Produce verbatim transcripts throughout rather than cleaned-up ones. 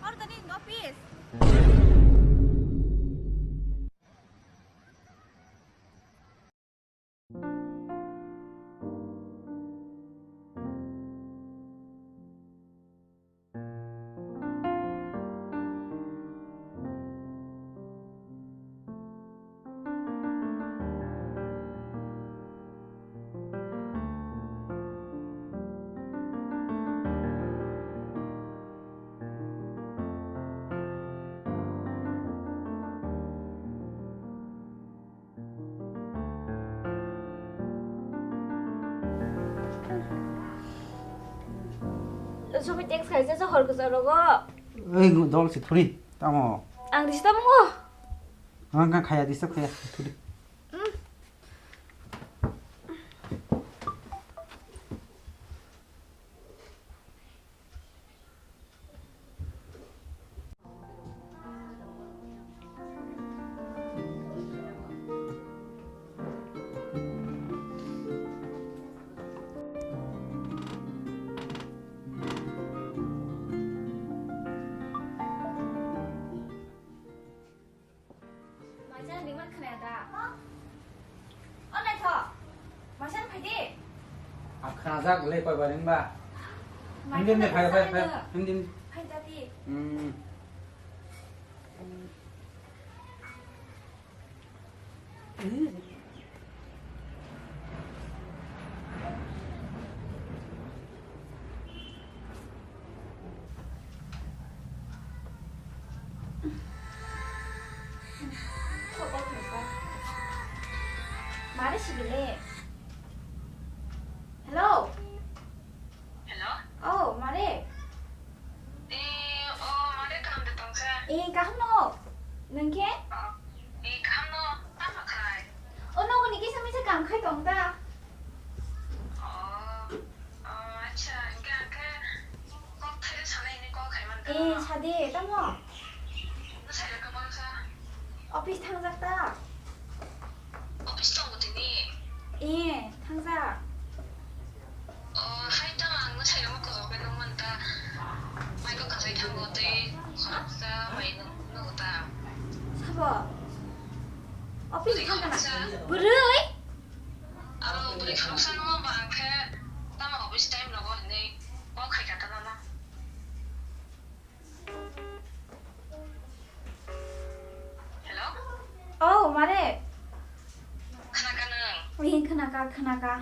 Order in office. Sobi text khaijak je hor kwcharo go. Ei, dol si thuri, tamo. Ang risi tamo go. Ang kha khaya, disturb khaya, thuri. Maisa ringman khna da. O naitho. Maisa phai di. Ang khnajak le koi ba ringba. Maisa Hindi, hindi, phai, phai, phai. Hindi, hindi. Phai da di. Hmm. Mare sibile. Hello. Hello? Oh, mare. Eh, oh, mare, kaham de tongsa? Eh, kaham no. Nung khe? Oh, eh, kaham no. Tamo khai? Oh, nogo ni kisa misa kam khai tong ta. Oh, oh, acha, hingke ang khe kok thaide sanai hwnwi kok khai man ta. Eh, sade, tamo? Bwsai rok kwbangsa. Office thangjak ta? Office tongo tini? Eh, thangjak. Oh, hai tamo ang bwsai rokno kwrwk bai nung man ta. Mai kok kwchai thango tei khoroksa bai nung, nugo ta. Sabo? Office thang kana? Bwrwi? Abo bwrwi khoroksa nung ba ang khe tamo office time rogo hinwi kok khai kha ta mama. Hello? Oh, mare. Khna kha nwng? Ee, khna kha, khna kha.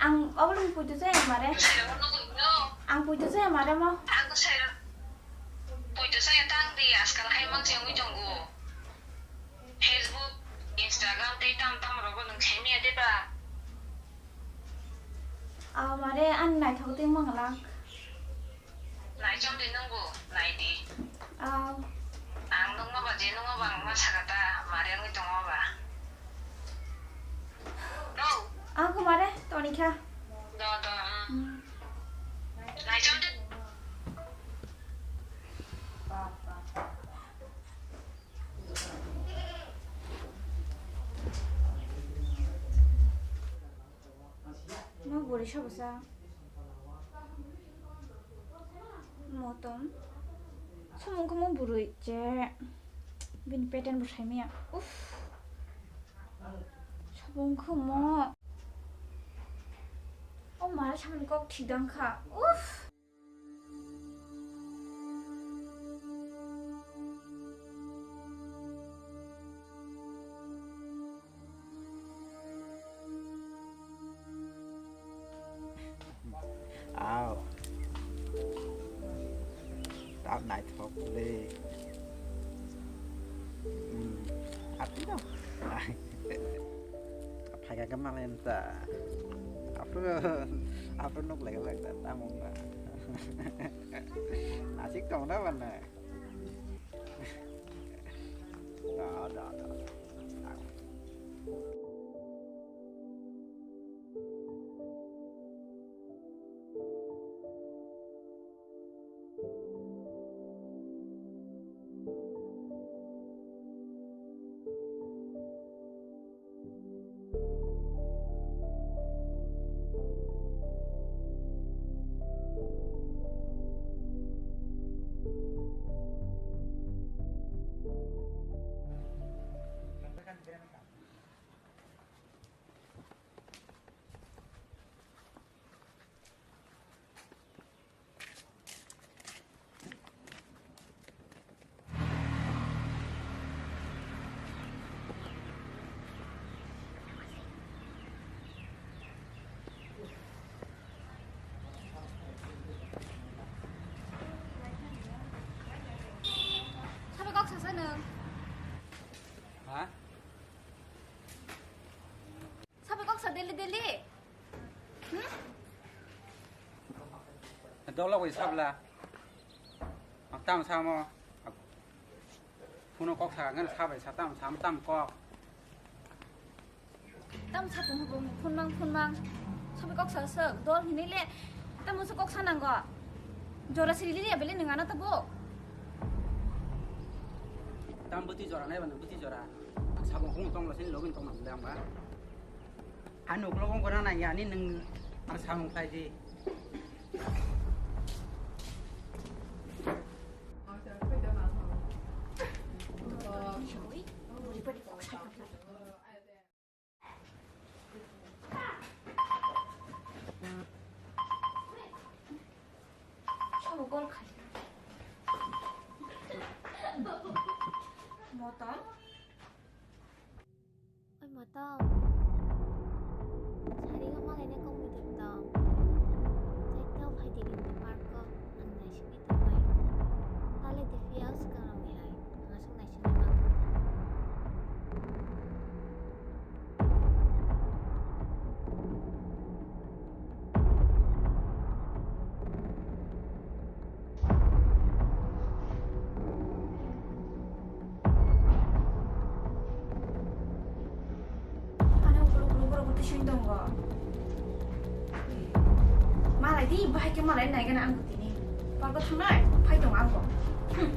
Ang obolong puitu se mare. Bwsai rok no nugwi no? Ang puitu se mare mo. Ang bwsai rok puitu se tang di, askal hai mang se wngwi tongo. Facebook, Instagram tei tam tam rogo nwng khaimya de ba? Ah, mare, ani naithok tei manglak. Naichom di nwngbo, nai di. Ah. Ang nungma ba je nungma ba ang ma saka ta, mare wngwi tongma ba. No. Ang khe mare, tonikha. Do, do, hmm. Hmm. Naichom di. Mo bwrwi sobosa. Motom. Somo wngkha mo bwrwi je. Bini pattern bo saimaya. Uff. Sobo wngkha mo. O mare samani kok thik dang kha. Uff. Aw. Tamo naithok le. Hmm. Apni no? Phaikha khe malai ta. Aphuru, aphuru nuk lai lai ta, tamo wngkha. Nasik tong na ba na? Da, da, da. Dolo bai sabla. Tam samo. Phone kok sa ngan sabai sa tam sam tam kok. Tam sa phone phone mang phone mang. Sabai kok sa sa dol hinile. Tam sa kok sa nanggo. Jora siri liya bele nang ana tabo. Tam buti jora nai ba nang buti jora. Sabong phone tong la sini login tong nang le amba. Ani uklok wng gana nang ya, ani nwng ang samung khlai di. Motom. Oi, motom. Sari o malai nai kok muitor tong. Chaita o phai di gini park o. Ang naisingwi tongbai. Tale di phiya swkang rok ni hai. Ang aswk naisingwi mang. Ano ukur ukur ukur ukur tising tongo. Malai di, bahai ke malai nai gana ang tini. Park o thangnai, phai tongo ang bo. Hmm.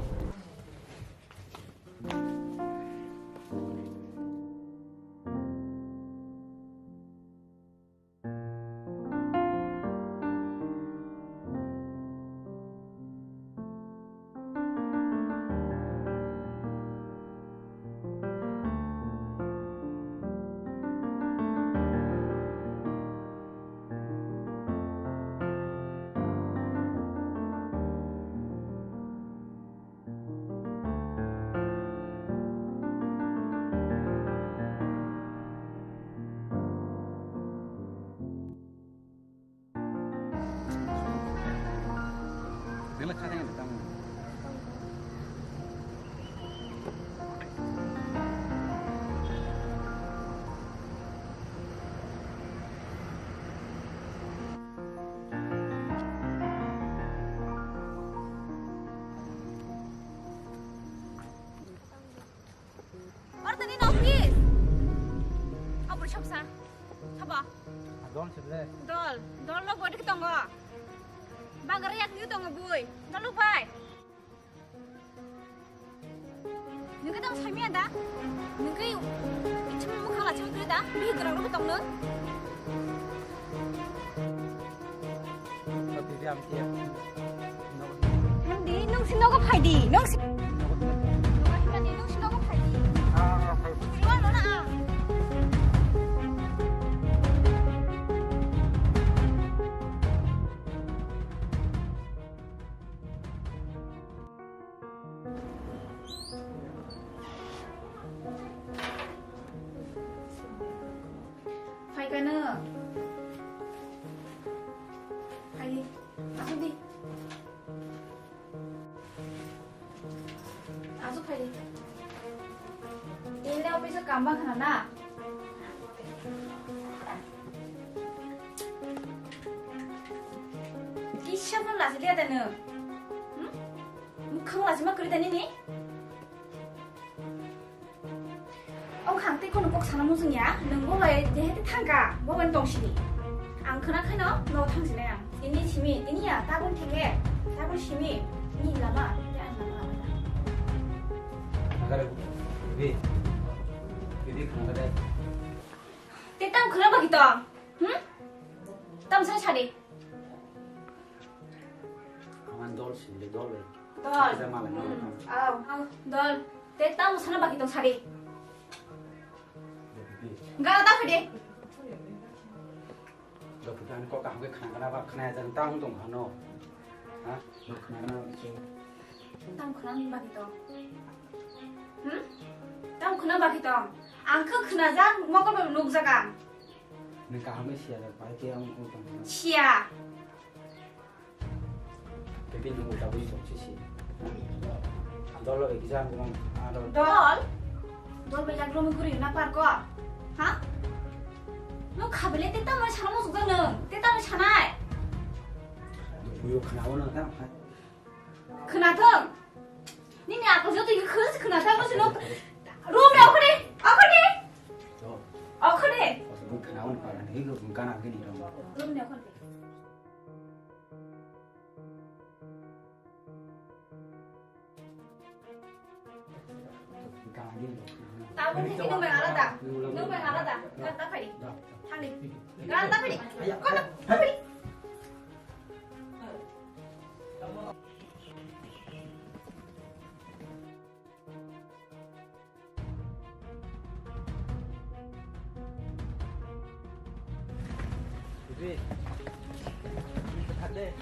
Belai kha tangwi tamo. Oro tini no office. Abro soksa. Sabo. Adon sile. Dol, dol no bodi tongo. Bangare yak ni tongo bui. Dol bai. Nungke tamo sami anda. Nungke ichung mukha la chang da. Bi grang ro tong no. Hindi, nung si nogo phaidi, nung si. Hindi, nung si nogo phaidi. Iwan mana ah. Phaikano. Phai. Asuk di. Asuk phai di. Ini office o kamba khana na. Kisa pun lasi lihat anu. Hmm? Mukhang lasi ma kuri tani ni? Ong khang tei kono kok sana muchung ya, nung bo bai jehe te thang ka, bo bai tong sini. Ang khna khaino no thang sinai ang. Tini simi, tini ya, tabun theke, tabun simi, ni lama, te ang lama lama. Agare, bi, bi, bi khang ka dai. Te tam khna bagi tong, hmm? Tam sa sadi. Ang dol sindi dol bai. Dol. Kita malah malah Hmm. tong. Aw, aw, dol. Te tamo sana bagi tong sari. Gara ta phede. Doktor dan kok kaham ke khana kana ba khana jan tang tong hano. Ha? Khana na. Tam khana bagi tong. Hmm? Tam khana bagi tong. Ang khe khana jak mokol nukjak ang. Nung kaham ke siya jak pai ke ang tong. Siya. Bebini uta bui tong sisi. Dolo bai kisa ang kumang aro. Dol? Dol bai yak romi guri na parko? Ha? No khabele te tamai sana mo sukda nung. Te tamai sanai. Bui Khwnathang. Nini akol joto khwrwng se khwnathang, bo se nok. Room ni okhore, okhore. Okhore. Room ni okhore. Tabuk ni nung bai alada. Nung bai alada. Gan ta phai. Thang di. Gan ta phai. Kon ta phai. Didi, ini betul deh.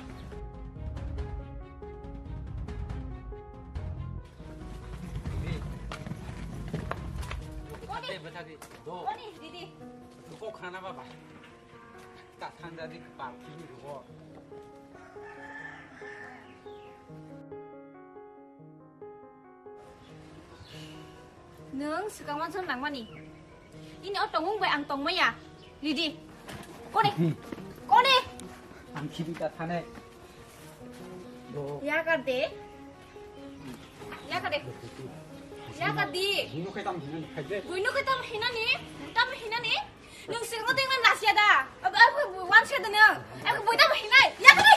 Didi, betul deh, betul deh. Do. Oni, Didi. Kok khana baba. Tak thang jadi kepal kini kok. Nwng swkang uansuk nangmani. Ini o tongmung bai ang tongmaya. Ridi. Kone. Kone. Ang khibi ta thane. Do. Yakar de. Yakar de. Yakar di. Buino khe tam hinani khaide. Buino khe tam hinani. Tam hinani. Nwng sirmo dengna nasia da. Ab, ab, wan se da nwng. Ab, bui tam hinai. Yakar di.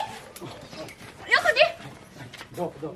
Yakar di. Do, do.